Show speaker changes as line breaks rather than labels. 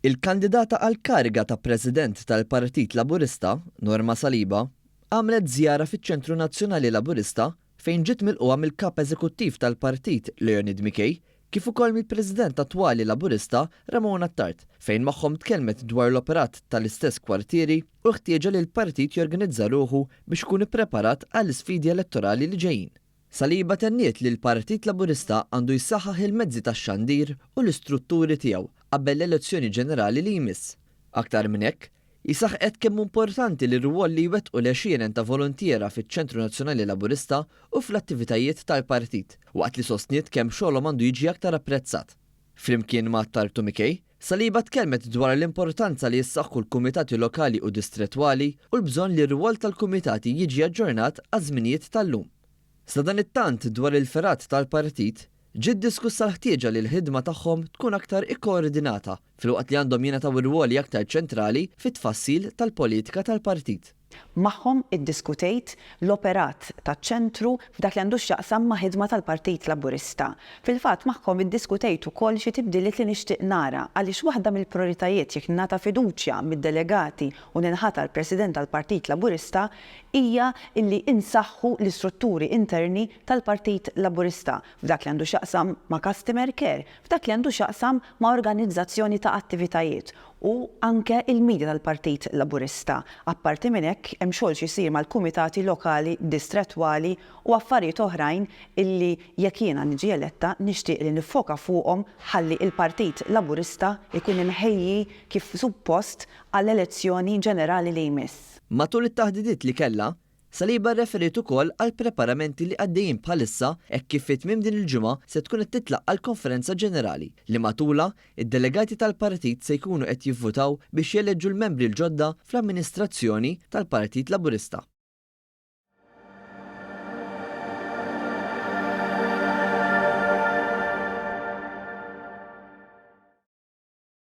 Il-kandidata għall-kariga ta' President tal-Partit Laburista, Norma Saliba, għamlet żjara fiċ-Ċentru Nazzjonali Laburista fejn ġiet milqugħa mill-Kap Eżekuttiv tal-Partit Leonid McKay kif ukoll mill-President attwali Laburista Ramon Attard fejn magħhom tkellmet dwar l-operat tal-istess kwartieri u l-ħtieġa li l-partit jorganizza ruħu biex ikun ippreparat għall-isfidi elettorali li ġejjin. Saliba tenniet li l-Partit Laburista għandu jsaħħaħ il-mezzi tax-xandir u l-istrutturi tiegħu qabel l-elezzjoni ġenerali li jmiss. Aktar minn hekk, hi saħqet kemm hu importanti li r-rwol li jwettqu l-għexieren ta' voluntiera fiċ-Ċentru Nazzjonali Laburista u fl-attivitajiet tal-partit, waqt li sostniet kemm xogħolhom għandu jiġi aktar apprezzat. Flimkien ma' Attard u McKay, Saliba tkellmet dwar l-importanza li jissaħħu l-kumitati lokali u distrettwali u l-bżonn li r-rwol tal-kumitati jiġi aġġornat għaż-żminijiet tal-lum. Sadanittant dwar il-fergħat tal-partit, ġiet diskussa l-ħtieġa li l-ħidma tagħhom tkun aktar ikkoordinata filwaqt li għandhom jingħataw irwoli aktar ċentrali fit-tfassil tal-politika tal-partit.
Magħhom iddiskutejt l-operat taċ-ċentru f'dak li għandu x'jaqsam ma' ħidma tal-Partit Laburista. Fil-fatt magħhom iddiskutejt ukoll xi tibdiliet li nixtieq nara għaliex waħda mill-prioritajiet jekk ningħata fiduċja mid-delegati u ninħatar President tal-Partit Laburista hija illi insaħħu l-istrutturi interni tal-Partit Laburista f'dak li għandu x'jaqsam ma' customer care, f'dak li għandu x'jaqsam ma' organizzazzjoni ta' attivitajiet u anke il-media tal-Partit Laburista. Apparti minn hekk hemm xogħol xi jsir mal-kumitati lokali, distrettwali u affarijiet oħrajn illi jekk jiena niġi eletta nixtieq li niffoka fuqhom ħalli il-Partit Laburista jkun imħejji kif suppost għall-elezzjoni ġenerali li jmiss.
Matul it-taħdidiet li kellha, Saliba rreferiet ukoll għall-preparamenti li għaddejjin bħalissa hekk kif fi tmiem din il-ġimgħa se tkun qed titlaqqa' l-Konferenza Ġenerali li matulha id-delegati tal-partit se jkunu qed jivvutaw biex jeleġġu l-membri l-ġodda fl-amministrazzjoni tal-Partit Laburista.